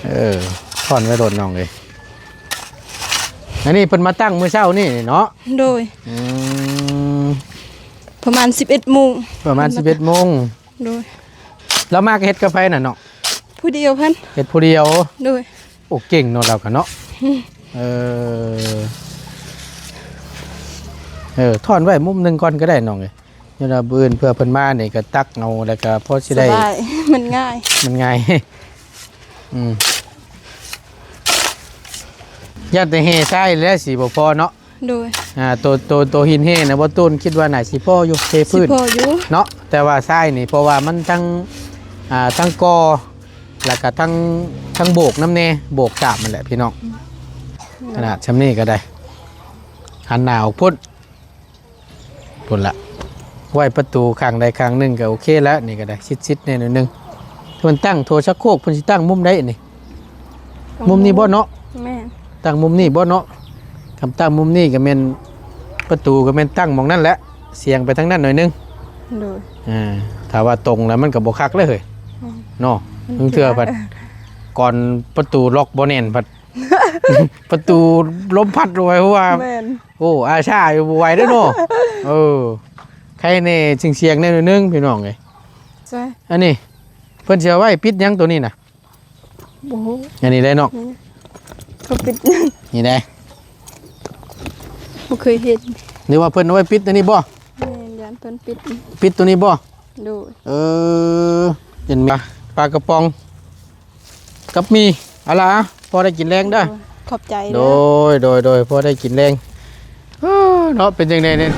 ເອີ ຖອນໄວ້ໂລດນ້ອງເອີຍ. ອັນນີ້ເພິ່ນມາຕັ້ງມື້ເຊົ້ານີ້ເນາະ? ໂດຍ. ອືມ ປະມານສິບເອັດໂມງ. ປະມານສິບເອັດໂມງ. ໂດຍ. ລາວມາກໍເຮັດກັບໃຜນະນ້ອງ? ຜູ້ດຽວເພິ່ນ. ເຮັດຜູ້ດຽວ. ໂດຍ. ໂອ້ ເກັ່ງເນາະລາວກໍເນາະ. ອືມ ເອີ ເອີ ຖອນໄວ້ມຸມໜຶ່ງກ່ອນກໍໄດ້ນ້ອງເອີຍ. ຍ້ອນວ່າມື້ອື່ນເພື່ອເພິ່ນມານີ້ກໍຕັກເອົາ ແລ້ວກໍພໍຊິໄດ້ ສະບາຍ ມັນງ່າຍ ມັນງ່າຍ. ອືມ ຢ້ານແຕ່ແຮ່ຊາຍແຫຼະຊິບໍ່ພໍເນາະ. ໂດຍ. ອ່າ ໂຕ ໂຕ ໂຕຫີນແຮ່ນະ ບໍ່ຕູນຄິດວ່າໜ້າຊິພໍຢູ່ ເທພື້ນ ຊິພໍຢູ່ເນາະ. ແຕ່ວ່າຊາຍນີ້ ເພາະວ່າມັນທັງ ອ່າ ທັງກໍ່ ແລ້ວກໍທັງ ທັງໂບກນຳແດ່ ໂບກສາບນັ້ນແຫຼະພີ່ນ້ອງ. ອືມ ຂະໜາດຊ່ຳນີ້ກໍໄດ້ ຫັນໜ້າອອກພຸ້ນ. ພຸ້ນລະ ໄວ້ປະຕູຂ້າງໃດຂ້າງໜຶ່ງກໍໂອເຄລະ. ນີ້ກໍໄດ້ຊິດໆແດ່ໜ້ອຍໜຶ່ງ. ເພິ່ນຕັ້ງໂຖຊັກໂຄກ ເພິ່ນຊິຕັ້ງມຸມໃດນີ້? ມຸມນີ້ບໍ່ເນາະ? ແມ່ນ ຕັ້ງມຸມນີ້ບໍ່ເນາະ? ຄັນຕັ້ງມຸມນີ້ກໍແມ່ນ ປະຕູກໍແມ່ນຕັ້ງໝ່ອງນັ້ນແຫຼະ ສຽງໄປທາງນັ້ນໜ້ອຍໜຶ່ງ. ໂດຍ. ອ່າ ຖ້າວ່າຕົງແລ້ວມັນກໍບໍ່ຄັກເລີຍເຮີ້ຍ. ແມ່ນ ເນາະ. ມັນ ບາງເທື່ອ ຊິ ພັດ ເອີ ກ່ອນປະຕູລັອກບໍ່ແໜ້ນ ພັດ ປະຕູລົມພັດລົງໄປ ເພາະວ່າ ແມ່ນ ໂອ້ ອາຊາຢູ່ບໍ່ໄຫວເດ້ເນາະ. ເອີ ໄຄແນ່ ສຽງໆແດ່ໜ້ອຍໜຶ່ງພີ່ນ້ອງເອີຍ. ໃຊ່ ອັນນີ້ເພິ່ນຊິເອົາໄວ້ປິດຫຍັງໂຕນີ້ນະ? ບໍ່ຮູ້. ອັນນີ້ໄດ໋ນ້ອງ. ນີ້ ເຂົາປິດຫຍັງ? ນີ້ໄດ໋ ບໍ່ເຄີຍເຫັນ. ຫຼືວ່າເພິ່ນເອົາໄວ້ປິດອັນນີ້ບໍ່? ແມ່ນ ຢ້ານເພິ່ນປິດ ປິດໂຕນີ້ບໍ່? ໂດຍ. ເອີ ເປັນປາກະປ໋ອງ ກັບໝີ່ ເອົາລະ ພໍໄດ້ກິນແລງເດີ. ໂດຍ ຂອບໃຈເດີ. ໂດຍ ໂດຍ ໂດຍ ພໍໄດ້ກິນແລງ. ເອີ ເນາະ ເປັນຈັ່ງໃດແດ່?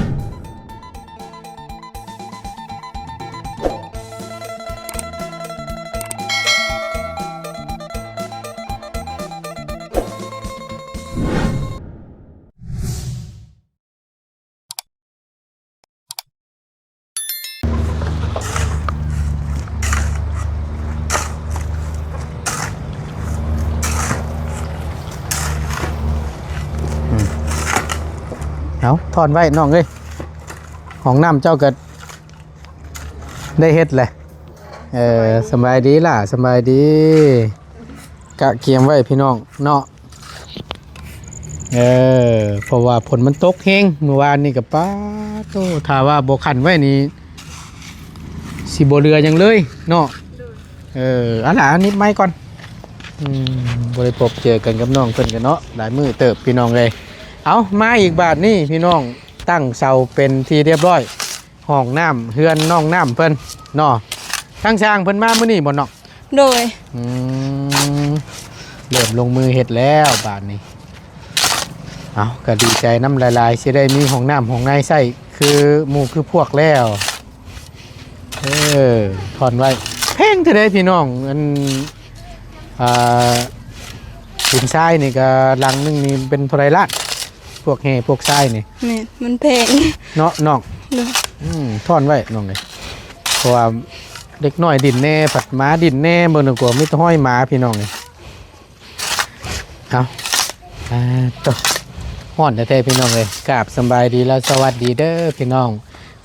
ເອົາ ຖອນໄວ້ນ້ອງເອີຍ ຫ້ອງນ້ຳເຈົ້າກໍໄດ້ເຮັດແຫຼະ. ເອີ ສະບາຍດີຫຼ້າ ສະບາຍດີ. ກະກຽມໄວ້ພີ່ນ້ອງເນາະ. ເອີ ເພາະວ່າຝົນມັນຕົກແຮງ ມື້ວານນີ້ກໍ ປາໂຕ ຖ້າວ່າບໍ່ຂັນໄວ້ນີ້ ຊິບໍ່ເຫຼືອຫຍັງເລີຍເນາະ. ໂດຍ. ເອີ ອັນລະ ອັນນີ້ໄມ້ກ່ອນ. ອືມ ບໍ່ໄດ້ພົບເຈີກັນກັບນ້ອງເພິ່ນກັນເນາະ ຫຼາຍມື້ເຕີບພີ່ນ້ອງເອີຍ. ເອົາ ມາອີກບາດນີ້ພີ່ນ້ອງ ຕັ້ງເສົາເປັນທີ່ຮຽບຮ້ອຍ ຫ້ອງນ້ຳເຮືອນນ້ອງນ້ຳເພິ່ນເນາະ. ທາງຊ່າງເພິ່ນມາມື້ນີ້ບໍ່ນ້ອງ? ໂດຍ. ອືມ ເລີ່ມລົງມືເຮັດແລ້ວບາດນີ້. ເອົາ ກໍດີໃຈນຳຫຼາຍໆ ຊິໄດ້ມີຫ້ອງນ້ຳຫ້ອງໃນໃຊ້ຄືໝູ່ຄືພວກແລ້ວ. ເອີ ຖອນໄວ້ ແພງເທື່ອໃດພີ່ນ້ອງ. ອັນ ອ່າ ຫີນຊາຍນີ້ກໍຫຼັງໜຶ່ງນີ້ເປັນເທົ່າໃດລ້ານ? ພວກແຮ່ພວກຊາຍນີ້ ແມ່ນ ມັນແພງເນາະນ້ອງ. ໂດຍ. ອືມ ຖອນໄວ້ນ້ອງເອີຍ ເພາະວ່າເດັກນ້ອຍດິ້ນແດ່ ພັດໝາດິ້ນແດ່ ເບິ່ງດີກວ່າມີແຕ່ຮອຍໝາພີ່ນ້ອງເອີຍ. ເອົາ ອ່າ ໂຕ ຮ້ອນແທ້ໆ ພີ່ນ້ອງເອີຍ. ກາບສຳບາຍດີ ແລະ ສະຫວັດດີເດີພີ່ນ້ອງ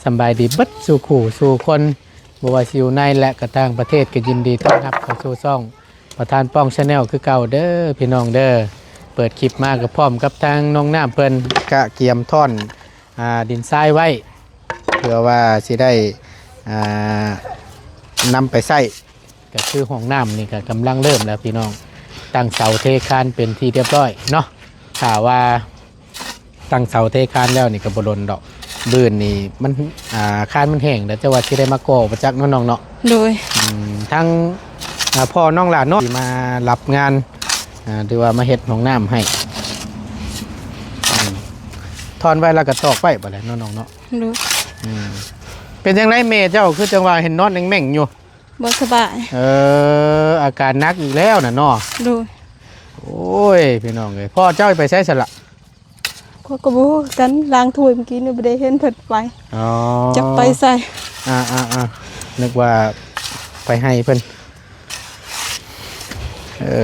ສຳບາຍດີເບິດສູ່ຄູ່ສູ່ຄົນ ບໍ່ວ່າຊິຢູ່ໃນ ແລະ ກະຕ່າງປະເທດ ກໍຍິນດີຕ້ອນຮັບເຂົ້າສູ່ຊ່ອງ ປະທານປ້ອງ Channel ຄືເກົ່າເດີພີ່ນ້ອງເດີ. ເປີດຄລິບມາກໍພ້ອມກັບທາງນ້ອງນ້ຳເພິ່ນກະກຽມຖອນ ອ່າ ດິນຊາຍໄວ້ ເພື່ອວ່າຊິໄດ້ ອ່າ ນຳໄປໃຊ້. ກໍຄືຫ້ອງນ້ຳນີ້ກໍກຳລັງເລີ່ມແລ້ວພີ່ນ້ອງ ຕັ້ງເສົາເທຄານເປັນທີ່ຮຽບຮ້ອຍເນາະ. ຖ້າວ່າ ຕັ້ງເສົາເທຄານແລ້ວນີ້ກໍບໍ່ດົນດອກ ບືນນີ້ມັນ ອ່າ ຄານມັນແຫ້ງແລ້ວ ແຕ່ວ່າຊິໄດ້ມາກໍ່ບໍ່ຈັກເນາະນ້ອງເນາະ. ໂດຍ. ອືມ ທາງ ອ່າ ພໍ່ນ້ອງຫຼ້ານ້ອຍຊິມາຮັບງານ ອ່າ ຫຼືວ່າມາເຮັດຫ້ອງນ້ຳໃຫ້. ອືມ ຖອນໄວ້ແລ້ວກໍຕອກໄວ້ບັດແຫຼະເນາະນ້ອງເນາະ. ໂດຍ. ອືມ ເປັນຈັ່ງໃດແມ່ເຈົ້າ ຄືຈັ່ງວ່າເຫັນນອນແມ່ງໆຢູ່? ບໍ່ສະບາຍ. ເອີ ອາການໜັກອີກແລ້ວນະເນາະ. ໂດຍ. ໂອ້ຍ ພີ່ນ້ອງເອີຍ ພໍ່ເຈົ້າໄປໃສຊັ້ນລະ? ຂ້ອຍກໍບໍ່ຮູ້ຄືກັນ ລ້າງຖ້ວຍມື້ກີ້ນີ້ ບໍ່ໄດ້ເຫັນເພິ່ນໄປ. ອໍ ຈັກໄປໃສ. ອ່າໆໆ ນຶກວ່າໄປໃຫ້ເພິ່ນ. ເອີ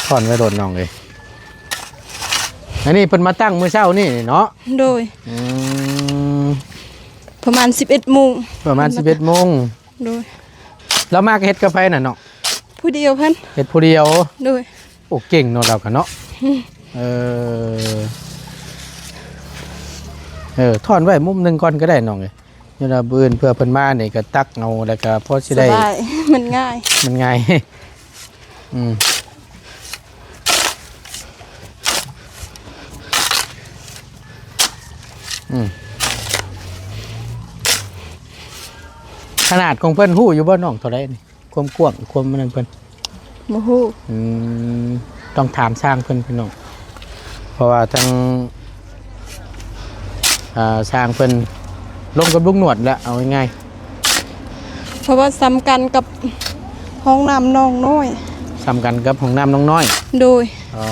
ຖອນໄວ້ໂລດນ້ອງເອີຍ. ອັນນີ້ເພິ່ນມາຕັ້ງມື້ເຊົ້ານີ້ເນາະ? ໂດຍ. ອືມ ປະມານສິບເອັດໂມງ. ປະມານສິບເອັດໂມງ. ໂດຍ. ລາວມາກໍເຮັດກັບໃຜນະນ້ອງ? ຜູ້ດຽວເພິ່ນ ເຮັດຜູ້ດຽວ. ໂດຍ. ໂອ້ ເກັ່ງເນາະ ລາວກະເນາະ. ເອີ ເອີ ຖອນໄວ້ມຸມໜຶ່ງກ່ອນກະໄດ້ນ້ອງເອີຍ ຍ້ອນວ່າມື້ອື່ນເພື່ອເພິ່ນມານີ້ກະຕັກເອົາ ແລ້ວກະພໍຊິໄດ້ ສະບາຍ ມັນງ່າຍ ມັນງ່າຍ. ອືມ ອືມ ຂະໜາດຂອງເພິ່ນຮູ້ຢູ່ບໍ່ນ້ອງ ເທົ່າໃດນີ້? ຄວາມກວ້າງ ຄວາມອັນນັ້ນເພິ່ນ ບໍ່ຮູ້. ອືມ ຕ້ອງຖາມຊ່າງເພິ່ນພີ່ນ້ອງ ເພາະວ່າທາງ ອ່າ ຊ່າງເພິ່ນລົມກັບລຸງໜວດແຫຼະ ເອົາງ່າຍໆ. ເພາະວ່າສ່ຳກັນກັບຫ້ອງນ້ຳໜອງນ້ອຍ. ສ່ຳກັນກັບຫ້ອງນ້ຳໜອງນ້ອຍ. ໂດຍ. ອໍ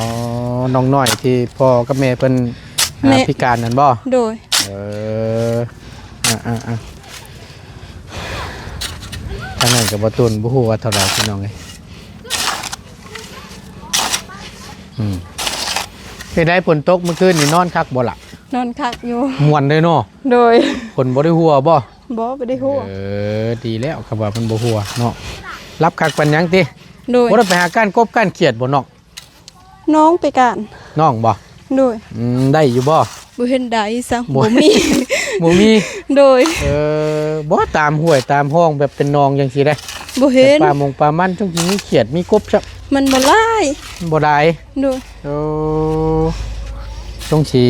ໜອງນ້ອຍທີ່ພໍ່ກັບແມ່ເພິ່ນ ແມ່ ອ່າ ພິການນັ້ນບໍ່? ໂດຍ. ເອີ ອ່າໆໆ ທາງນັ້ນກະບໍ່ຕູນ ບໍ່ຮູ້ວ່າເທົ່າໃດພີ່ນ້ອງເອີຍ. ອືມ ເປັນໃດ ຝົນຕົກມື້ຄືນນີ້ ນອນຄັກບໍ່ລະ? ນອນຄັກຢູ່. ມ່ວນເດ້ເນາະ. ໂດຍ. ຝົນບໍ່ໄດ້ຫົວບໍ່? ບໍ່ ບໍ່ໄດ້ຫົວ. ເອີ ດີແລ້ວ ຄຳວ່າມັນບໍ່ຫົວເນາະ. ຫຼັບຄັກປານຫຍັງຕິ? ໂດຍ. ບໍ່ໄດ້ໄປຫາກ້ານກົບກ້ານຂຽດບໍ່ນ້ອງ? ນ້ອງໄປກ້ານ. ນ້ອງບໍ່? ໂດຍ. ອືມ ໄດ້ຢູ່ບໍ່? ບໍ່ເຫັນໄດ້ຊ້ຳ. ບໍ່ ບໍ່ມີ ບໍ່ມີ. ໂດຍ. ເອີ ບໍ່ ຕາມຫ້ວຍຕາມຮ່ອງແບບເປັນໜອງຈັ່ງຊີ້ເດ້ ບໍ່ເຫັນ. ແບບປາມົງປາມັນຈັ່ງຊິມີຂຽດມີກົບຊະ ມັນບໍ່ຫຼາຍ. ບໍ່ຫຼາຍ. ໂດຍ. ໂອ້ ຊ່ວງຊິ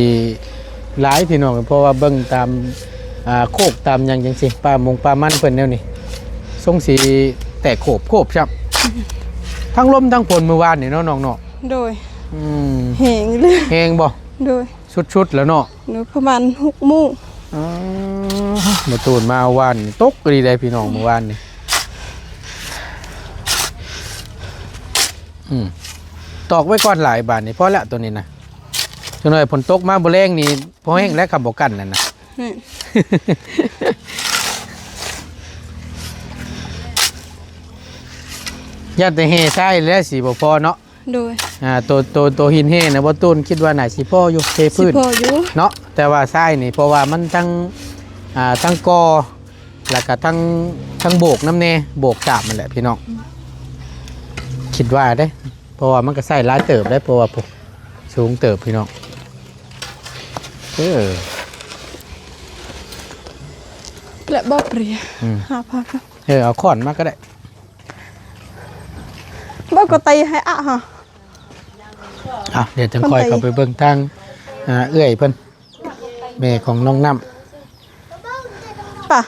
ຫຼາຍພີ່ນ້ອງ ເພາະວ່າເບິ່ງຕາມ ອ່າ ໂຄກຕາມຫຍັງຈັ່ງຊີ້ ປ່າມົງປ່າມັນເພິ່ນແນວນີ້ ຊ່ວງຊິແຕກໂຂບໂຂບຊ້ຳ ທັງລົມທັງຝົນມື້ວານນີ້ເນາະນ້ອງເນາະ. ໂດຍ. ອືມ ແຮງເລີຍ. ແຮງບໍ່? ໂດຍ. ສຸດໆແລ້ວເນາະ. ໂດຍ ປະມານຫົກໂມງ. ອໍ ມາຕູນມາວານນີ້ຕົກອີ່ຫຼີເດ້ພີ່ນ້ອງ ມື້ວານນີ້. ອືມ ຕອກໄວ້ກ່ອນຫຼາຍບາດນີ້ ພໍແລ້ວໂຕນີ້ນະ. ຈັກໜ້ອຍຝົນຕົກມາບໍ່ແລງນີ້ ພໍແຮງແລ້ວ ຄຳບໍ່ກັ້ນນັ້ນນະ. ແມ່ນ. ຢ້ານແຕ່ແຮ່ຊາຍແຫຼະ ຊິບໍ່ພໍເນາະ. ໂດຍ. ອ່າ ໂຕ ໂຕ ໂຕຫີນແຮ່ນະ ບໍ່ຕູນຄິດວ່າໜ້າຊິພໍຢູ່ ເທພື້ນ ຊິພໍຢູ່ເນາະ. ແຕ່ວ່າຊາຍນີ້ ເພາະວ່າມັນທັງ ອ່າ ທັງກໍ່ ແລ້ວກະທັງ ທັງໂບກນຳແດ່ ໂບກສາບນັ້ນແຫຼະພີ່ນ້ອງ. ຄິດວ່າເດ້ ເພາະວ່າມັນກະໃຊ້ຫຼາຍເຕີບເດ້ ເພາະວ່າ ໂອ້ ສູງເຕີບພີ່ນ້ອງ. ເອີ ແລະບໍ່ເປຍ. ອືມ ຫາພາກັນ. ເອີ ເອົາຄ້ອນມາກະໄດ້. ບໍ່ກະຕີໃຫ້ອະຫະ. ອ່ະ ດຽວຈັ່ງຄ່ອຍເຂົ້າໄປເບິ່ງທາງ ອ່າ ເອື້ອຍເພິ່ນ ແມ່ຂອງນ້ອງນ້ຳ. ປະ.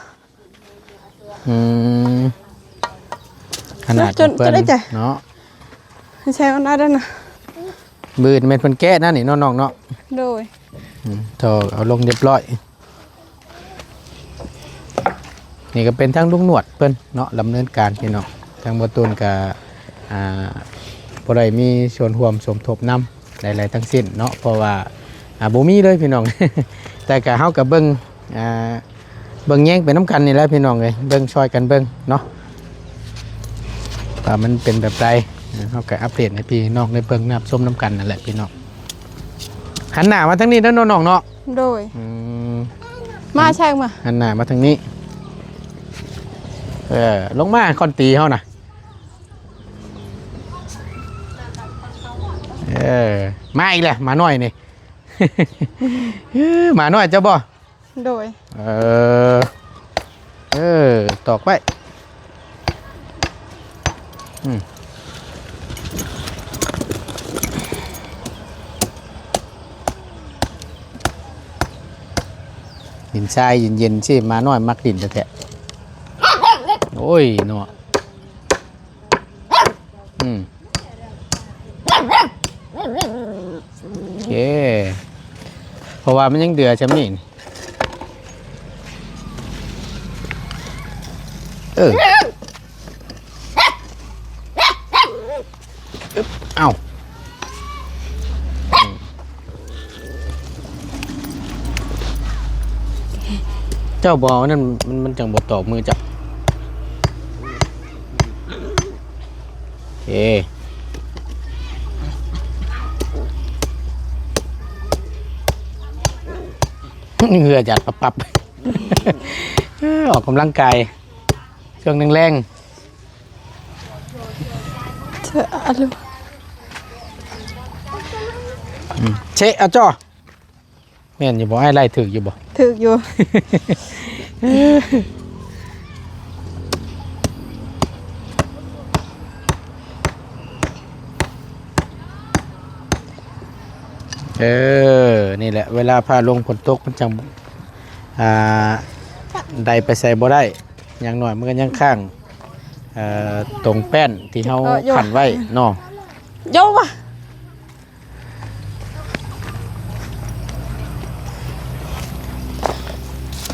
ອືມ ຂະໜາດຂອງເພິ່ນເນາະ. ໃສ່ອັນນັ້ນນະ ບືນແມ່ນເພິ່ນແກະນັ້ນນີ້ເນາະນ້ອງເນາະ. ໂດຍ. ອືມ ເທາະເອົາລົງຮຽບຮ້ອຍ. ນີ້ກະເປັນທາງລຸງໜວດເພິ່ນເນາະ ດຳເນີນການພີ່ນ້ອງ. ທາງບໍ່ຕູນກະ ອ່າ ບໍ່ໄດ້ມີສ່ວນຮ່ວມສົມທົບນຳໃດໆທັງສິ້ນເນາະ ເພາະວ່າ ອ່າ ບໍ່ມີເລີຍພີ່ນ້ອງ. ແຕ່ກະເຮົາກະເບິ່ງ ອ່າ ເບິ່ງແຍງໄປນຳກັນນີ້ແຫຼະພີ່ນ້ອງເອີຍ ເບິ່ງຊ່ອຍກັນເບິ່ງເນາະ ວ່າມັນເປັນແບບໃດ. ເຮົາກະອັບເດດໃຫ້ພີ່ນ້ອງໄດ້ເບິ່ງໄດ້ຮັບຊົມນຳກັນນັ້ນແຫຼະພີ່ນ້ອງ. ຫັນໜ້າມາທາງນີ້ເດີນ້ອງເນາະ. ໂດຍ. ອືມ ມາແຊງມາ ຫັນໜ້າມາທາງນີ້. ເອີ ລົງມາ ຄ້ອນຕີເຮົານະ. ເອີ ມາອີກແລ້ວ ໝານ້ອຍນີ້. ເອີ ໝານ້ອຍເຈົ້າບໍ່? ໂດຍ. ເອີ ເອີ ຕອກໄວ້. ອືມ ດິນຊາຍເຢັນໆ ຊິ ໝານ້ອຍມັກດິນແທ້ໆ. ໂອ້ຍເນາະ. ອືມ ໂອເຄ ເພາະວ່າມັນຍັງເດືອຊ່ຳນີ້. ເອີ ເອົ້າ. ເຈົ້າບໍ່ເອົາອັນນັ້ນ ມັນ ມັນຈັ່ງບໍ່ຕອກມືເຈົ້າ. ໂອເຄ ເຫື່ອຢາດປັບໆ. ເອີ ອອກກຳລັງກາຍຊ່ວງແລງໆ. ເອີ ອາລູ ອືມ ເຊະ ອາຈໍ. ແມ່ນຢູ່ບໍ່? ອ້າຍໄລ່ຖືກຢູ່ບໍ່? ຖືກຢູ່. ເອີ ນີ້ແຫຼະ ເວລາຟ້າລົງຝົນຕົກມັນຈັ່ງ ອ່າ ໄດ້ໄປໃສບໍ່ໄດ້. ຢ່າງໜ້ອຍມັນກໍຍັງຄ້າງ ເອີ ຕົງແປ້ນທີ່ເຮົາ ເອີ ຢູ່ ຂັນໄວ້ເນາະ. ໂຍວ່າ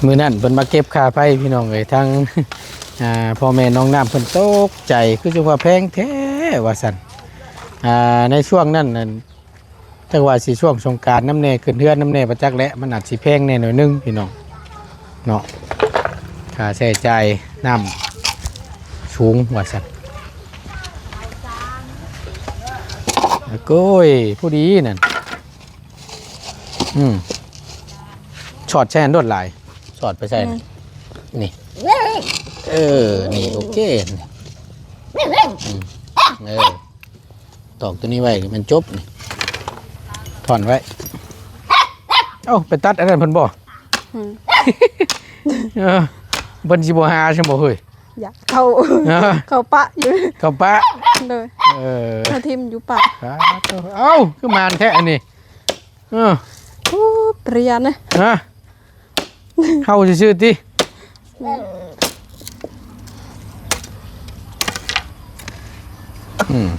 ມື້ນັ້ນເພິ່ນມາເກັບຄ່າໄຟພີ່ນ້ອງເອີຍ ທາງ ອ່າ ພໍ່ແມ່ນ້ອງນ້ຳເພິ່ນຕົກໃຈ ຄືຈັ່ງວ່າແພງແທ້ວ່າຊັ້ນ. ອ່າ ໃນຊ່ວງນັ້ນນັ້ນ ຈັກວ່າຊິຊ່ວງສົງການນຳແດ່ ຂຶ້ນເຮືອນນຳແດ່ ບໍ່ຈັກແຫຼະ ມັນອາດຊິແພງແດ່ໜ້ອຍໜຶ່ງພີ່ນ້ອງເນາະ ຄ່າໃຊ້ຈ່າຍນ້ຳສູງວ່າຊັ້ນ. ໂອ້ຍ ຜູ້ດີນັ້ນ ອືມ ສອດໃສ່ຫັ້ນໂລດຫຼາຍ ສອດໄປໃສ່ ອືມ ນີ້ ເອີ ນີ້ ໂອເຄ ນີ້ ອືມ ເອີ ຕອກຕົວນີ້ໄວ້ ມັນຈົບນີ້ ຖອນໄວ້. ເອົ້າ ໄປຕັດອັນນັ້ນເພິ່ນບໍ່? ອືມ ເອີ ເພິ່ນຊິບໍ່ຫາຊັ້ນບໍ່ເຮີ້ຍ? ຢາກເຂົ້າ ຮະ? ເຂົ້າປະຢູ່ ເຂົ້າປະ ໂດຍ ເອີ ເຂົ້າຖິ້ມຢູ່ປະ. ສາທຸ ເອົ້າ ຄືໝານແທ້ອັນນີ້. ເອີ ໂອ້ ປະຫຍັດນະ ຮະ? ເຮົາຊື່ໆຕິ. ແມ່ນ ອືມ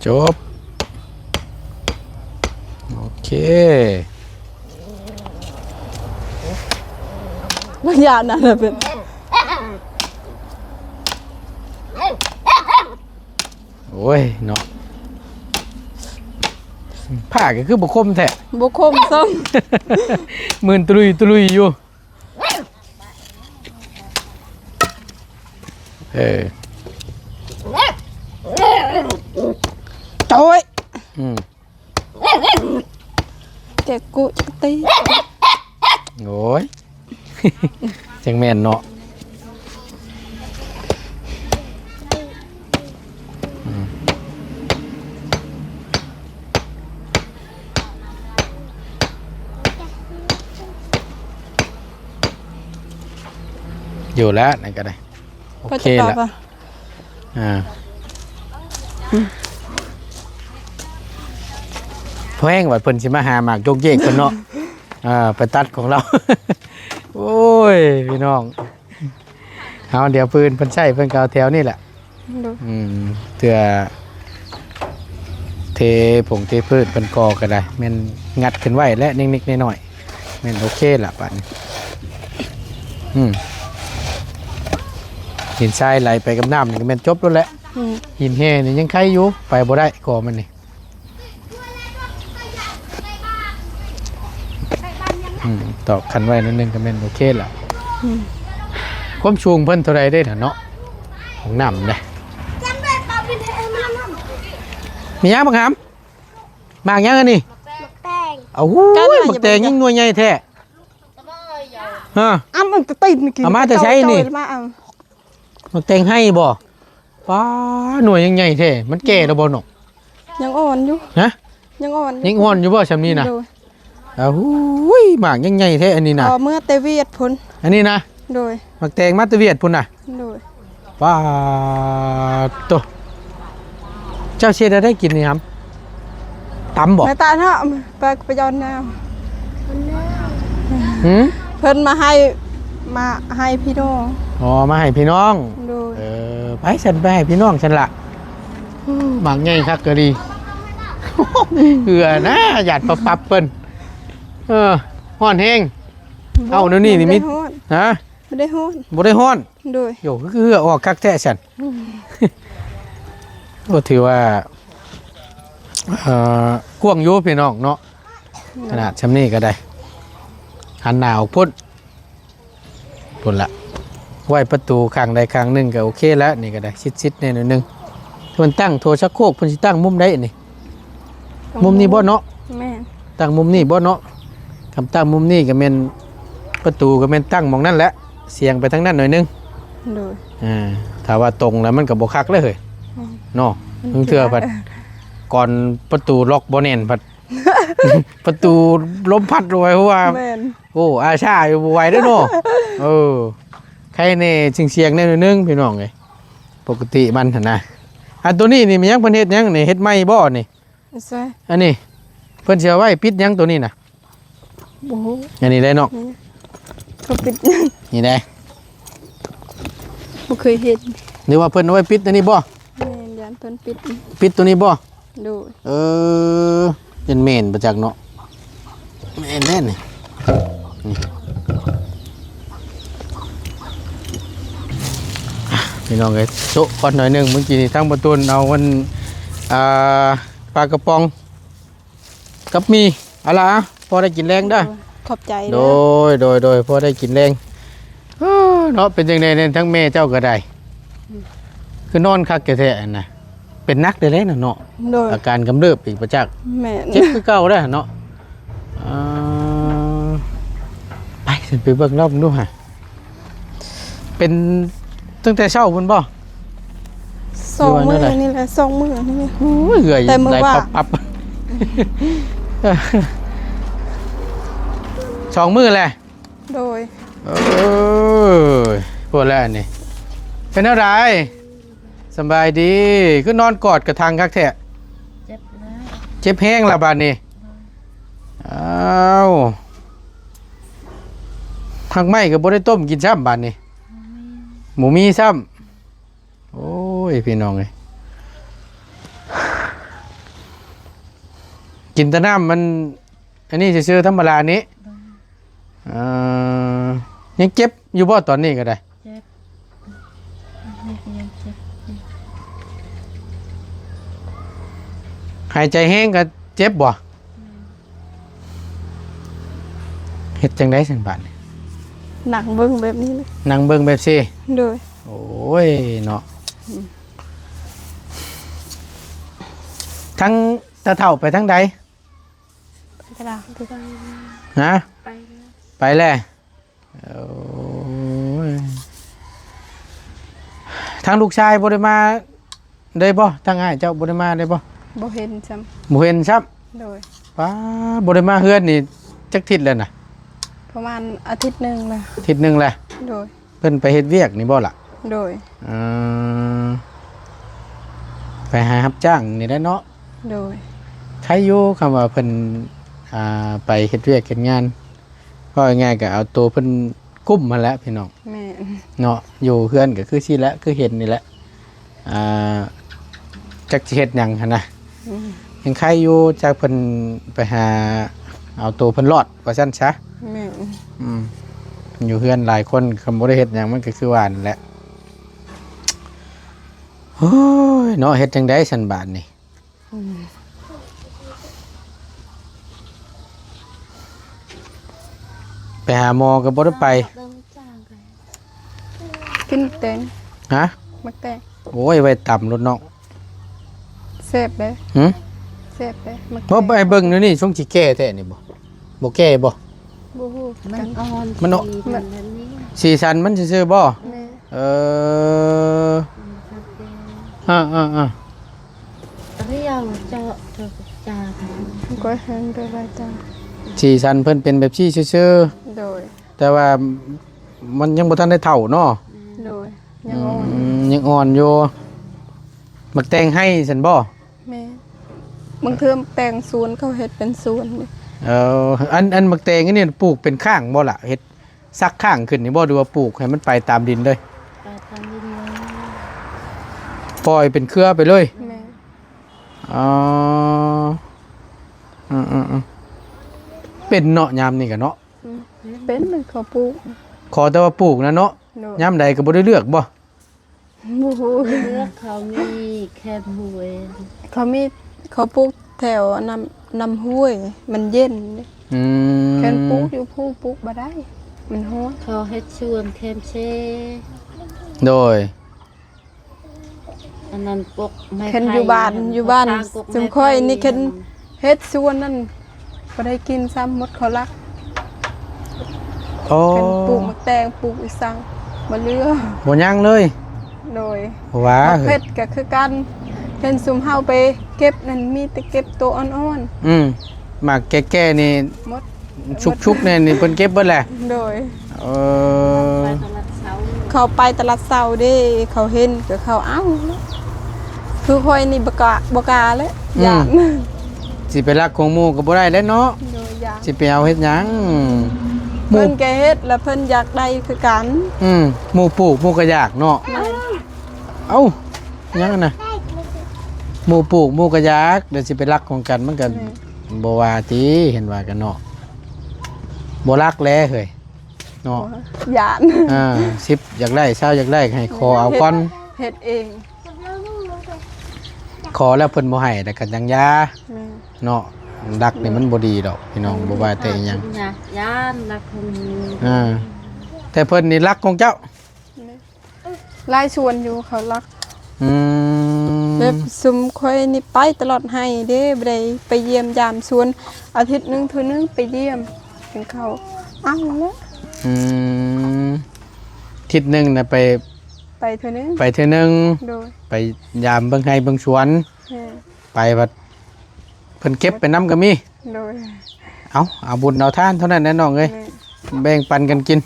ຈົບ ໂອເຄ ມັນຢ້ານນະ ເປັນ ໂອ້ຍເນາະ ຜ້າກໍຄືບໍ່ຄົມແທ້ ບໍ່ຄົມຊ້ຳ ມື່ນຕະລຸຍຕະລຸຍຢູ່. ເອີ ໂອ້ຍ ອືມ ແກະກຸຕິ ໂອ້ຍ ຈັ່ງແມ່ນເນາະ. ອືມ ຢູ່ແລ້ວ ນັ້ນກໍໄດ້ ໂອເຄລະ ອ່າ ແພງວ່າເພິ່ນຊິມາຫາໝາກໂຈກເຢກເພິ່ນເນາະ ອ່າ ໄປຕັດຂອງລາວ ໂອ້ຍ ພີ່ນ້ອງ ເອົາ ດຽວເພິ່ນ ເພິ່ນໃຊ້ ເພິ່ນກໍເອົາແຖວນີ້ແຫຼະ ໂດຍ ອືມ ເທື່ອເທຜົງເທພື້ນເພິ່ນກໍ ກໍໄດ້ ແມ່ນງັດຂຶ້ນໄວ້ແຫຼະ ນິດໆໜ້ອຍໆ ແມ່ນໂອເຄລະບາດນີ້ ອືມ ຫີນຊາຍໄຫຼໄປກັບນ້ຳນີ້ກໍແມ່ນຈົບໂລດແຫຼະ ອືມ ຫີນແຮ່ນີ້ຍັງໄຄຢູ່ ໄປບໍ່ໄດ້ກໍມັນນີ້ ອືມ ຕອກຄັນໄວ້ໜ້ອຍໜຶ່ງກໍແມ່ນໂອເຄລະ ອືມ ຄວາມສູງເພິ່ນເທົ່າໃດເດ້ນະເນາະ ຫ້ອງນ້ຳເດ້ ມີຫຍັງບັກຫາມ ໝາກຫຍັງອັນນີ້ ໝາກແຕງ ໂອ້ຍ ໝາກແຕງຍັງໜ່ວຍໃຫຍ່ແທ້ ຮະ ເອົາມາແຕ່ໃສນີ້ ມາເອົາ ໝາກແຕງໄຮ່ບໍ່ ປ້າ ໜ່ວຍຍັງໃຫຍ່ແທ້ ມັນແກ່ແລ້ວບໍ່ນ້ອງ ຍັງອ່ອນຢູ່ ຮະ ຍັງອ່ອນຢູ່ ຍັງອ່ອນຢູ່ບໍ່ຊ່ຳນີ້ນະ ໂດຍ ອ້າວ ຫຸຍ ໝາກຍັງໃຫຍ່ແທ້ອັນນີ້ນະ ເອົາເມືອແຕ່ຫວຽດພຸ້ນ ອັນນີ້ນະ ໂດຍ ໝາກແຕງມາແຕ່ຫວຽດພຸ້ນນະ ໂດຍ ປ້າໂຕ ເຈົ້າຊິເຮັດແນວໃດກິນນີ້ຫຳ ຕຳບໍ່ ແມ່ຕາເນາະ ໄປ ໄປຢອນແນວ ຫື ເພິ່ນມາໃຫ້ ມາໃຫ້ພີ່ນ້ອງ ອໍ ມາໃຫ້ພີ່ນ້ອງ ໂດຍ ເອີ ໄປຊັ້ນ ໄປໃຫ້ພີ່ນ້ອງຊັ້ນລະ ໝາກໃຫຍ່ຄັກກະດີ ເຫື່ອນະ ຢ້ານປັບໆເພິ່ນ ເອີ ຮ້ອນແຮງ ເອົາ ແນວນີ້ນີ້ມີ ບໍ່ໄດ້ຮ້ອນ ຮະ ບໍ່ໄດ້ຮ້ອນ ບໍ່ໄດ້ຮ້ອນ ໂດຍ ໂຢ ຄືເຫື່ອອອກຄັກແທ້ຊັ້ນ ອືມ ກໍຖືວ່າ ເອີ ກວ້າງຢູ່ພີ່ນ້ອງເນາະ ໂດຍ ຂະໜາດຊ່ຳນີ້ກໍໄດ້ ຫັນໜ້າອອກພຸ້ນ ພຸ້ນລະ ໄວ້ປະຕູຂ້າງໃດຂ້າງໜຶ່ງກໍໂອເຄລະ ນີ້ກໍໄດ້ຊິດໆແດ່ໜ້ອຍໜຶ່ງ ເພິ່ນຕັ້ງໂຖຊັກໂຄກ ເພິ່ນຊິຕັ້ງມຸມໃດນີ້ ມຸມນີ້ບໍ່ເນາະ ແມ່ນ ຕັ້ງມຸມນີ້ບໍ່ເນາະ ຄັນຕັ້ງມຸມນີ້ກໍແມ່ນ ປະຕູກໍແມ່ນຕັ້ງໝ່ອງນັ້ນແຫຼະ ສ່ຽງໄປທາງນັ້ນໜ້ອຍໜຶ່ງ ໂດຍ ອ່າ ຖ້າວ່າຕົງແລ້ວມັນກໍບໍ່ຄັກເລີຍເຮີ້ຍ ແມ່ນ ເນາະ ມັນ ບາງເທື່ອພັດ ເອີ ກ່ອນປະຕູລັອກບໍ່ແໜ້ນພັດ ປະຕູລົມພັດລົງໄປ ເພາະວ່າ ແມ່ນ ໂອ້ ອາຊາຢູ່ບໍ່ໄຫວເດ້ເນາະ ເອີ ໄຄແນ່ ສຽງໆແດ່ໜ້ອຍໜຶ່ງພີ່ນ້ອງເອີຍ ປົກກະຕິມັນຫັ້ນນະ ອັນໂຕນີ້ນີ້ແມ່ນຫຍັງ ເພິ່ນເຮັດຫຍັງນີ້ ເຮັດໃໝ່ບໍ່ນີ້? ໃສ່ ອັນນີ້ເພິ່ນຊິເອົາໄວ້ປິດຫຍັງໂຕນີ້ນະ? ບໍ່ຮູ້ ອັນນີ້ແຫຼະເນາະ ນີ້ ເຂົາປິດຫຍັງ ນີ້ແຫຼະ ບໍ່ເຄີຍເຫັນ ຫຼືວ່າເພິ່ນເອົາໄວ້ປິດອັນນີ້ບໍ່? ແມ່ນ ຢ້ານເພິ່ນປິດ ປິດໂຕນີ້ບໍ່? ໂດຍ ເອີ ເປັນແມ່ນບໍ່ຈັກເນາະ ແມ່ນແທ້ນີ້ ນີ້ ພີ່ນ້ອງເອີຍ ໂຊະກ່ອນໜ້ອຍໜຶ່ງ ເມື່ອກີ້ນີ້ທາງປະຕູນເອົາອັນ ອ່າ ປາກະປ໋ອງ ກັບໝີ່ ເອົາລະ ພໍໄດ້ກິນແລງເດີ ຂອບໃຈເດີ ໂດຍ ໂດຍ ໂດຍ ພໍໄດ້ກິນແລງ ເອີ ເນາະ ເປັນຈັ່ງໃດແດ່ ທັງແມ່ເຈົ້າກໍໄດ້ ອືມ ຄືນອນຄັກແທ້ໆຫັ້ນນະ ເປັນໜັກແທ້ໆນະເນາະ ໂດຍ ອາການກຳເລິບອີກປະຈັກ ແມ່ນ ເຈັບຄືເກົ່າເດ້ເນາະ ອ່າ ໄປ ຊິໄປເບິ່ງລອງເບິ່ງດູຫາ ເປັນຕັ້ງແຕ່ເຊົ້າພຸ້ນບໍ່? ສອງມື້ນີ້ແຫຼະ ສອງມື້ນີ້ ໂອ້ຍ ເຫື່ອ ແຕ່ມື້ວານ ໄຫຼປັບໆ ສອງມື້ແຫຼະ ໂດຍ ເອີຍ ພຸ້ນແຫຼະນີ້ ເປັນແນວໃດ? ສະບາຍດີ ຄືນອນກອດກະທັງຄັກແທ້ ເຈັບແລ້ວ ເຈັບແຮງລະບາດນີ້ ໂດຍ ອ້າວ ຮັກໄມ້ກໍບໍ່ໄດ້ຕົ້ມກິນຊ້ຳບາດນີ້ ບໍ່ມີຊ້ຳ ໂອ້ຍ ພີ່ນ້ອງເອີຍ ກິນແຕ່ນ້ຳມັນ ອັນນີ້ຊື່ໆ ທຳມະດານີ້ ໂດຍ ເອີ ຍັງເຈັບຢູ່ບໍ່ຕອນນີ້ກໍໄດ້? ເຈັບ ອັນນີ້ກໍຍັງເຈັບຢູ່ ຫາຍໃຈແຮງກໍເຈັບບໍ່? ແມ່ນ ເຮັດຈັ່ງໃດຊັ້ນບາດນີ້? ນັ່ງເບິ່ງແບບນີ້ແຫຼະ ນັ່ງເບິ່ງແບບຊີ້ ໂດຍ ໂອ້ຍເນາະ ອືມ ທັງຕາເຖົ້າໄປທາງໃດ? ໄປຕະຫຼາດ ຮະ? ໄປແລ້ວ ໄປແລ້ວ ໂອ້ຍ ທາງລູກຊາຍບໍ່ໄດ້ມາເລີຍບໍ່? ທາງອ້າຍເຈົ້າບໍ່ໄດ້ມາເລີຍບໍ່? ບໍ່ເຫັນຊ້ຳ ບໍ່ເຫັນຊ້ຳ ໂດຍ ປ້າ ບໍ່ໄດ້ມາເຮືອນນີ້ຈັກທິດແລ້ວນະ? ປະມານອາທິດໜຶ່ງແລ້ວ ອາທິດໜຶ່ງແລ້ວ ໂດຍ ເພິ່ນໄປເຮັດວຽກນີ້ບໍ່ລະ? ໂດຍ ເອີ ໄປຫາຮັບຈ້າງນີ້ແຫຼະເນາະ ໂດຍ ໄຄຢູ່ ຄຳວ່າເພິ່ນ ອ່າ ໄປເຮັດວຽກເຮັດງານ ເວົ້າງ່າຍໆ ກໍເອົາໂຕເພິ່ນກຸ້ມຫັ້ນແຫຼະພີ່ນ້ອງ ແມ່ນ ເນາະ ຢູ່ເຮືອນກໍຄືຊີ້ແຫຼະ ຄືເຫັນນີ້ແຫຼະ ອ່າ ຈັກຊິເຮັດຫຍັງຫັ້ນນະ ອືມ ຍັງໄຄຢູ່ ຈັກເພິ່ນໄປຫາເອົາໂຕເພິ່ນລອດວ່າຊັ້ນຊະ ແມ່ນ ອືມ ຢູ່ເຮືອນຫຼາຍຄົນ ຄັນບໍ່ໄດ້ເຮັດຫຍັງ ມັນກໍຄືວ່ານັ້ນແຫຼະ ໂອ້ຍ ເນາະ ເຮັດຈັ່ງໃດຊັ້ນບາດນີ້? ອືມ ໄປຫາໝໍກໍບໍ່ໄດ້ໄປ ກິນແຕງ ຮະ? ໝາກແຕງ ໂອ້ຍ ໄວ້ຕຳໂລດເນາະ ແຊບເດ້ ຫຶ? ແຊບເດ້ ໝາກແຕງ ບໍ່ ໄປເບິ່ງແນວນີ້ ຊົງຊິແກ່ແທ້ນີ້ບໍ່? ບໍ່ແກ່ບໍ່? ບໍ່ຮູ້ ມັນອ່ອນ ມັນອ່ອນ ສີມັນແບບນີ້ ສີສັນມັນຊື່ໆບໍ່? ແມ່ນ ເອີ ອືມ ເອີ ຮຽວເຈາະເຖິງຈານ ກໍແຮງໄດ້ຫຼາຍຈານ ສີສັນເພິ່ນເປັນແບບຊີ້ຊື່ໆ ໂດຍ ແຕ່ວ່າມັນຍັງບໍ່ທັນໄດ້ເຖົ້າເນາະ ໂດຍ ຍັງອ່ອນ ອືມ ຍັງອ່ອນຢູ່ ໝາກແຕງໄຮ່ຊັ້ນບໍ່? ແມ່ນ ບາງເທື່ອແຕງສວນ ເຂົາເຮັດເປັນສວນ ເອີ ອັນ ອັນໝາກແຕງອັນນີ້ປູກເປັນຂ້າງບໍ່ລະ? ເຮັດ ສັກຂ້າງຂຶ້ນນີ້ບໍ່ ຫຼືວ່າປູກໃຫ້ມັນໄປຕາມດິນເລີຍ? ໄປຕາມດິນເລີຍ ປ່ອຍເປັນເຄືອໄປເລີຍ ແມ່ນ ອໍ ເປັນເນາະ ຍາມນີ້ກະເນາະ ອືມ ເປັນ ເຂົາປູກ ຂໍແຕ່ວ່າປູກນະເນາະ ໂດຍ ຍາມໃດກໍບໍ່ໄດ້ເລືອກບໍ່? ບໍ່ຮູ້ ເລືອກ ເຂົາມີແຄມຫ້ວຍ ເຂົາມີ ເຂົາປູກແຖວນ້ຳ ນ້ຳຫ້ວຍ ມັນເຢັນ ອືມ ແຄມປູກຢູ່ພູ ປູກບໍ່ໄດ້ ມັນຮ້ອນ ເຂົາເຮັດສວນແຄມເຊ ໂດຍ ອັນນັ້ນປົກໄມ້ໄຜ່ ຄັນຢູ່ບ້ານ ຢູ່ບ້ານ ປາງກົກ ຊຸມຂ້ອຍນີ້ ໄມ້ໄຜ່ ຄັນເຮັດສວນນັ້ນ ບໍ່ໄດ້ກິນຊ້ຳ ໝົດເຂົາລັກ ໂອ້ ເພິ່ນປູກໝາກແຕງ ປູກອີ່ສັງ ບໍ່ເຫຼືອ ບໍ່ຍັງເລີຍ. ໂດຍ ວ່າ ໝາກເຜັດກໍຄືກັນ ເຫັນຊຸມເຮົາໄປເກັບນັ້ນ ມີແຕ່ເກັບໂຕອ່ອນໆ. ອືມ ໝາກແກ່ໆນີ້ ໝົດ ຊຸກໆແນ່ນີ້ເພິ່ນເກັບເບິດແຫຼະ. ໂດຍ ເອີ ເຂົາໄປຕະຫຼາດເຊົ້າເດ້ ເຂົາເຫັນກໍເຂົາເອົາ. ຄືຂ້ອຍນີ້ບໍ່ກ້າ ບໍ່ກ້າແຫຼະ ອືມ ຢ້ານ ຊິໄປລັກຂອງໝູ່ກໍບໍ່ໄດ້ແຫຼະເນາະ. ໂດຍ ຢ້ານ ຊິໄປເອົາເຮັດຫຍັງ? ໝູ່ ເພິ່ນກໍເຮັດ ແລ້ວເພິ່ນຢາກໄດ້ຄືກັນ. ອືມ ໝູ່ປູກໝູ່ກໍຢາກເນາະ. ແມ່ນ ເອົ້າ ຫຍັງຫັ້ນນະ? ໝູ່ປູກໝູ່ກໍຢາກ ແລ້ວຊິໄປລັກຂອງກັນ ມັນກໍ ແມ່ນ ບໍ່ວ່າຕິ ເຫັນວ່າກັນເນາະ. ບໍ່ລັກແຫຼະເຮີ້ຍເນາະ ຢ້ານ. ອ່າ ສິບຢາກໄດ້ ຊາວຢາກໄດ້ ໃຫ້ຂໍເອົາກ່ອນ ເຮັດ ເຮັດເອງ. ຂໍແລ້ວເພິ່ນບໍ່ໃຫ້ ແລ້ວກໍຍັງຢ່າ. ແມ່ນ ເນາະ ລັກນີ້ມັນບໍ່ດີດອກພີ່ນ້ອງ ບໍ່ວ່າແຕ່ອີ່ຫຍັງ ຢ້ານລັກຂອງ ອ່າ ແຕ່ເພິ່ນນີ້ລັກຂອງເຈົ້າ. ແມ່ນ ຫຼາຍສວນຢູ່ເຂົາລັກ. ອືມ ແບບຊຸມຂ້ອຍນີ້ໄປຕະຫຼອດໄຮ່ເດ້ ບໍ່ໄດ້ໄປຢ້ຽມຢາມສວນ ອາທິດໜຶ່ງເທື່ອໜຶ່ງໄປຢ້ຽມ ເຂົາເອົາແລ້ວ. ອືມ ທິດໜຶ່ງນະໄປ ໄປເທື່ອໜຶ່ງ ໄປເທື່ອໜຶ່ງ. ໂດຍ ໄປຢາມເບິ່ງໄຮ່ເບິ່ງສວນ. ແມ່ນ ໄປບັດເພິ່ນເກັບໄປນຳກໍມີ. ໂດຍ ເອົາ ເອົາບຸນເອົາທານເທົ່ານັ້ນແຫຼະນ້ອງເອີຍ. ແມ່ນ ແບ່ງປັນກັນກິນ.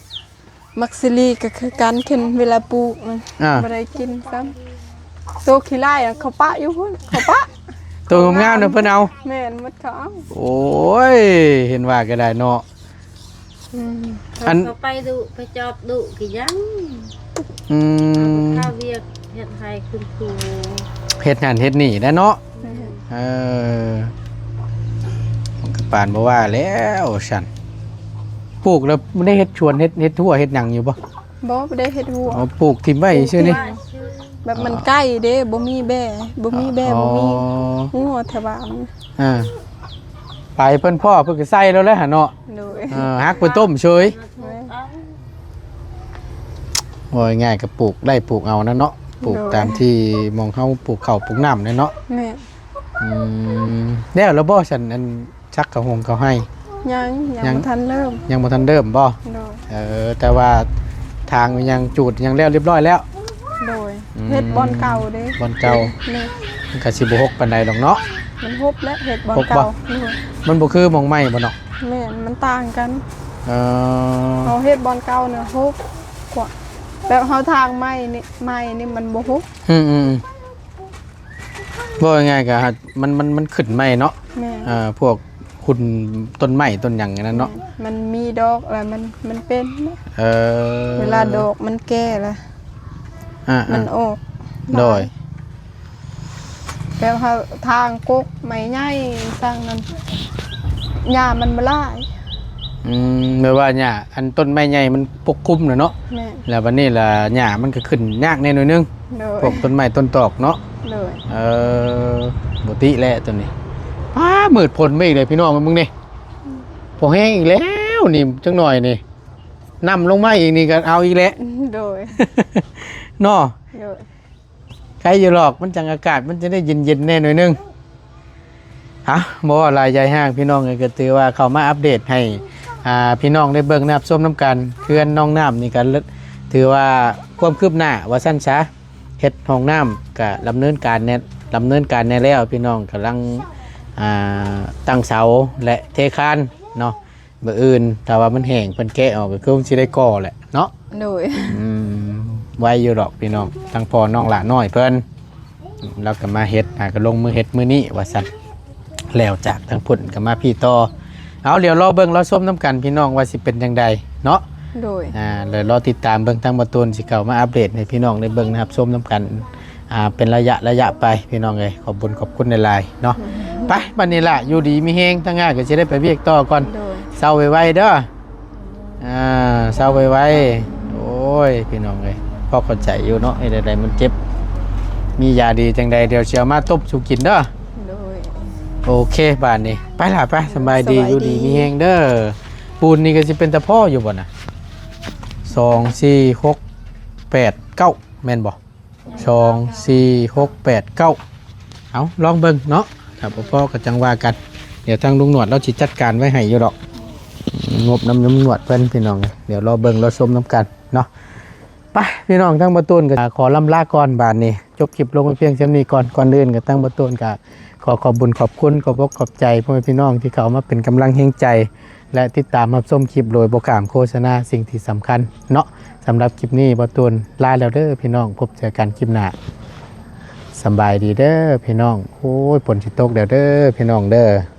ໝາກຊີລີກໍຄືກັນ ຄັນເວລາປູກມັນ ອ່າ ບໍ່ໄດ້ກິນຊ້ຳ. ໂຕຂີ້ຮ້າຍນະ ເຂົາປະຢູ່ພຸ້ນ ເຂົາປະ ໂຕງາມໆນະເພິ່ນເອົາ. ແມ່ນ ໝົດເຂົາເອົາ. ໂອ້ຍ ເຫັນວ່າກໍໄດ້ເນາະ. ອືມ ອັນ ເຂົາໄປດຸ ໄປຈອບດຸຄືຫຍັງ. ອືມ ເຂົາວຽກເຮັດໄຮ່ຂຶ້ນພູ ເຮັດຫັ້ນເຮັດນີ້ແຫຼະເນາະ. ແມ່ນ ເອີ ມັນກໍປານບໍ່ວ່າແລ້ວຊັ້ນ. ປູກແລ້ວບໍ່ໄດ້ເຮັດສວນ ເຮັດ ເຮັດຮົ້ວເຮັດຫຍັງຢູ່ບໍ່? ບໍ່ ບໍ່ໄດ້ເຮັດຮົ້ວ. ອໍ ປູກຖິ້ມໄວ້ຊື່ນີ້ ປູກຖິ້ມ ແບບມັນໃກ້ເດ້ ບໍ່ມີແບ້ ບໍ່ມີແບ້ ອໍ ບໍ່ມີຮົ້ວແຖວບ້ານ. ອ່າ ໄປເພິ່ນພໍ້ເພິ່ນກໍໃສ່ແລ້ວແຫຼະຫັ້ນເນາະ. ໂດຍ ເອີ ຫັກໄປຕົ້ມເສີຍ. ແມ່ນ ເວົ້າງ່າຍໆກໍປູກໄດ້ປູກເອົານັ້ນເນາະ ປູກ ໂດຍ ຕາມທີ່ໝ່ອງເຮົາປູກເຂົ້າປູກນ້ຳແຫຼະເນາະ. ແມ່ນ ອືມ ແລ້ວລະບໍ່ຊັ້ນ ອັນ ສັກເຂົ້າຫົງເຂົ້າໄຮ່? ຍັງ ຍັງ ຍັງບໍ່ທັນເລີ່ມ. ຍັງບໍ່ທັນເລີ່ມບໍ່? ໂດຍ ເອີ ແຕ່ວ່າທາງຫຍັງຈູດຫຍັງແລ້ວລຽບຮ້ອຍແລ້ວ. ໂດຍ ອືມ ເຮັດບ່ອນເກົ່າເດ້ ບ່ອນເກົ່າ. ແມ່ນ ມັນກໍຊິບໍ່ຮົກປານໃດດອກເນາະ. ມັນຮົກແຫຼະ ເຮັດບ່ອນເກົ່າ. ໂດຍ ມັນບໍ່ຄືໝ່ອງໃໝ່ບໍ່ເນາະ? ແມ່ນ ມັນຕ່າງກັນ. ເອີ ເຮົາເຮັດບ່ອນເກົ່ານະຮົກກວ່າ ແບບເຮົາທາງໃໝ່ນີ້ ໃໝ່ນີ້ມັນບໍ່ຮົກ. ອືມໆ ເວົ້າງ່າຍໆກໍມັນ ມັນ ມັນຂຶ້ນໃໝ່ເນາະ. ແມ່ນ ເອີ ພວກຂຸ່ນຕົ້ນໄມ້ຕົ້ນຫຍັງອັນນັ້ນເນາະ. ແມ່ນ ມັນມີດອກແລ້ວມັນ ມັນເປັນ ເອີ ເວລາດອກມັນແກ່ແລ້ວ ອ່າໆ ມັນອອກ. ໂດຍ ແບບເຮົາທາງກົກໄມ້ໃຫຍ່ສ້າງນັ້ນ ຫຍ້າມັນບໍ່ຫຼາຍ. ອືມ ແບບວ່າຫຍ້າ ອັນຕົ້ນໄມ້ໃຫຍ່ມັນປົກຄຸມແລ້ວເນາະ. ແມ່ນ ແລ້ວບັດນີ້ລະຫຍ້າມັນກໍຂຶ້ນຍາກແດ່ໜ້ອຍໜຶ່ງ. ໂດຍ ພວກຕົ້ນໄມ້ຕົ້ນຕອກເນາະ. ໂດຍ ເອີ ບໍ່ຕິແຫຼະຕົວນີ້. ປ້າ ມືດຝົນມາອີກແລ້ວພີ່ນ້ອງ ເບິ່ງນີ້ ພໍແຮງອີກແລ້ວນີ້ ຈັກໜ້ອຍນີ້ ນ້ຳລົງມາອີກນີ້ກໍເອົາອີກແຫຼະ. ໂດຍ ເນາະ. ໂດຍ ໄຄຢູ່ດອກ ມັນຈັ່ງອາກາດມັນຈະໄດ້ເຢັນໆແດ່ໜ້ອຍໜຶ່ງ. ເອົ້າ ບໍ່ເວົ້າຫຼາຍໃຫຍ່ຫ້າງພີ່ນ້ອງເອີຍ ກໍຖືວ່າເຂົ້າມາອັບເດດໃຫ້ ອ່າ ພີ່ນ້ອງໄດ້ເບິ່ງນະ ຮັບຊົມນຳກັນ. ເຮືອນນ້ອງນ້ຳນີ້ກໍຖືວ່າຄວາມຄືບໜ້າວ່າຊັ້ນຊະ ເຮັດຫ້ອງນ້ຳກໍດຳເນີນການແນ່ ດຳເນີນການແນ່ແລ້ວ. ພີ່ນ້ອງກຳລັງ ອ່າ ຕັ້ງເສົາ ແລະ ເທຄານເນາະ. ມື້ອື່ນຖ້າວ່າມັນແຫ້ງ ເພິ່ນແກະອອກກໍຄືມັນຊິໄດ້ກໍ່ແຫຼະເນາະ. ໂດຍ ອືມ ໄວຢູ່ດອກພີ່ນ້ອງ ທັງພໍ່ນ້ອງຫຼ້ານ້ອຍເພິ່ນ ລາວກໍມາເຮັດ ຫາກໍລົງມືເຮັດມື້ນີ້ວ່າຊັ້ນ ແລ້ວຈາກທາງພຸ້ນກໍມາພີ້ຕໍ່. ເອົາ ດຽວລໍເບິ່ງລໍຊົມນຳກັນພີ່ນ້ອງວ່າຊິເປັນຈັ່ງໃດເນາະ. ໂດຍ ອ່າ ແລ້ວລໍຕິດຕາມເບິ່ງ ທາງບ່າວຕູນຊິເຂົ້າມາອັບເດດໃຫ້ພີ່ນ້ອງໄດ້ເບິ່ງນະ ຮັບຊົມນຳກັນ ອ່າ ເປັນໄລຍະໄລຍະໄປພີ່ນ້ອງເອີຍ. ຂອບບຸນຂອບຄຸນຫຼາຍໆເນາະ. ໄປ ບັດນີ້ລະ ຢູ່ດີມີແຮງ ທາງອ້າຍກໍຊິໄດ້ໄປວຽກຕໍ່ກ່ອນ. ໂດຍ ເຊົາໄວໆເດີ ອ່າ ເຊົາໄວໆ. ໂອ້ຍ ພີ່ນ້ອງເອີຍ ພໍເຂົ້າໃຈຢູ່ເນາະ ເຮັດໃດມັນເຈັບ ມີຢາດີຈັ່ງໃດ ດຽວຊິເອົາມາຕົ້ມສູ່ກິນເດີ. ໂດຍ ໂອເຄ ບາດນີ້ໄປລະ ໄປ ສະບາຍດີ ສະບາຍດີ ຢູ່ດີມີແຮງເດີ. ປູນນີ້ກໍຊິເປັນຕາພໍຢູ່ບໍ່ນະ? ສອງ ສີ່ ຫົກ ແປດ ເກົ້າ ແມ່ນບໍ່? ສອງ ສີ່ ຫົກ ແປດ ເກົ້າ. ເອົາ ລອງເບິ່ງເນາະ ຖ້າບໍ່ພໍກໍຈັ່ງວ່າກັນ. ດຽວທາງລຸງໜວດລາວຊິຈັດການໄວ້ໃຫ້ຢູ່ດອກ ງົບນຳລຸງໜວດເພິ່ນ ພີ່ນ້ອງ. ດຽວລໍເບິ່ງລໍຊົມນຳກັນເນາະ. ໄປພີ່ນ້ອງ ທາງບ່າວຕູນກໍຂໍລ່ຳລາກ່ອນ ບາດນີ້ຈົບຄລິບລົງໄປພຽງສ່ຳນີ້ກ່ອນ. ກ່ອນອື່ນກໍທາງບ່າວຕູນກໍຂໍຂອບບຸນຂອບຄຸນ ຂອບອົກຂອບໃຈພໍ່ແມ່ພີ່ນ້ອງທີ່ເຂົ້າມາເປັນກຳລັງແຮງໃຈ ແລະ ຕິດຕາມຮັບຊົມຄລິບໂດຍບໍ່ຂ້າມໂຄສະນາ. ສິ່ງທີ່ສຳຄັນເນາະ ສຳລັບຄລິບນີ້ບ່າວຕູນລາແລ້ວເດີພີ່ນ້ອງ ພົບເຈີກັນຄລິບໜ້າ. ສຳບາຍດີເດີພີ່ນ້ອງ. ໂອ້ຍ ຝົນຊິຕົກແລ້ວເດີພີ່ນ້ອງເດີ.